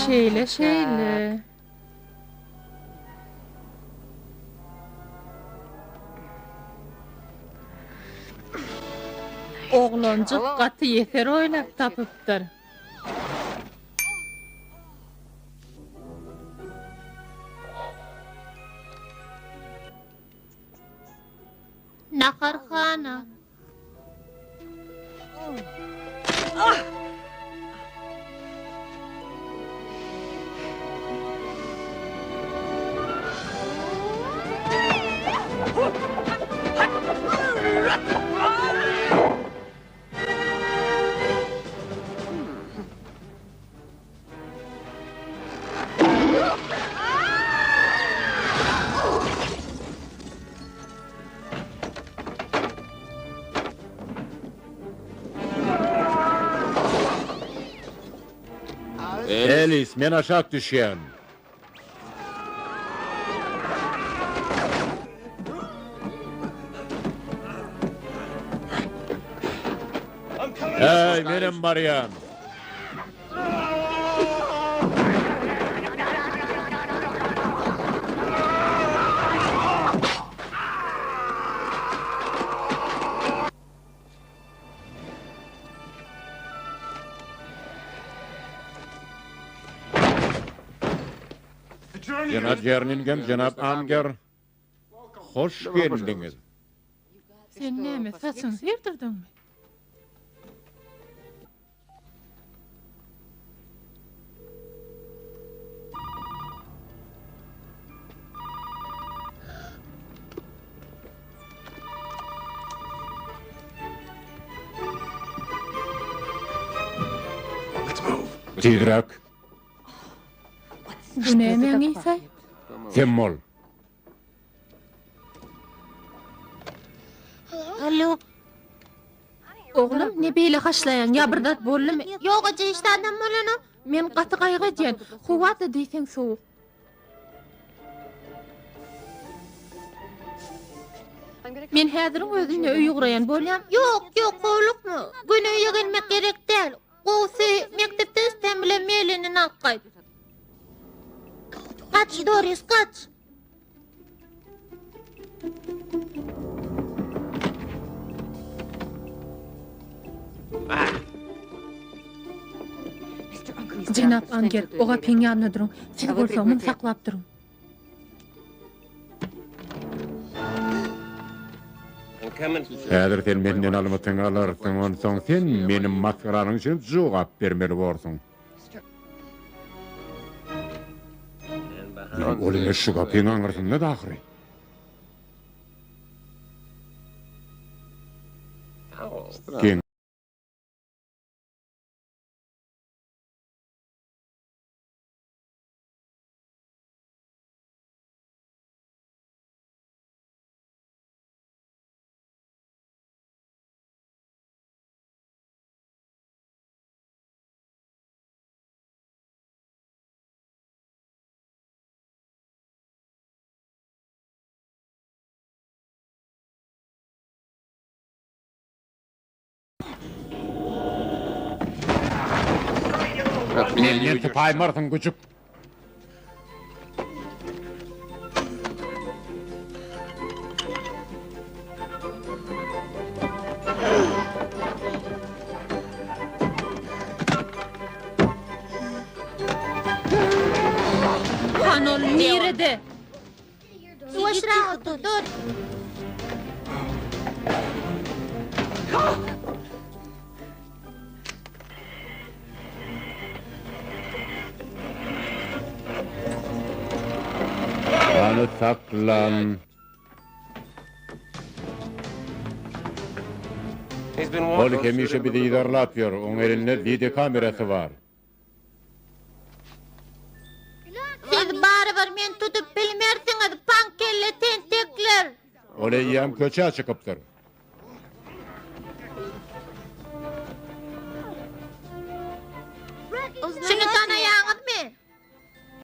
Şeýle, şeýle. Oglanjyk gaty ýeser oýlap tapypdyr. Naharhana. Elis, men aşak düşýän. Äý, menem barýan. Jenap Jerningem, jenap Anger, hoş geldiňiz. Sen näme, saçyňy syrdyrdyňmy? Tizräk. Bu nämäň ysy? Sem bol. Alo. Oglum, ne beýle haşlaýaň? Ýa bir zat boldumy? Ýok eje, hiç zadam bolanok. Men gaty gaýgy edýän. Howa-da diýseň sowuk. Men häziriň özünde öýe ugraýan, bolýamy? Ýok, ýok, howlukma. Göni öýe gelmek gerek däl. Gowusy, mekdepden Stem bilen Melini alyp gaýt. Gaç, Doris, gaç! Jenap Anger, o gapyň ýanynda duruň. Siz bolsa muny saklap duruň. Häzir sen menden almytyňy alarsyň, onsoň sen meniň masgaranyň üçin jogap bermeli borsuň. Ol ine şu gapyň aňyrsynda-da ahyry. Geň. Menden sypaýmarsyň güjük. Han ol nirede? Ýuwaşrak otur, dur. Hany saklan. Ol hemişe bizi yzarlap ýör. Oň elinde wideokamerasy bar. Siz barybir meni tutup bilmersiňiz, paňkelle tentekler! Ol eýýäm köçä çykypdyr.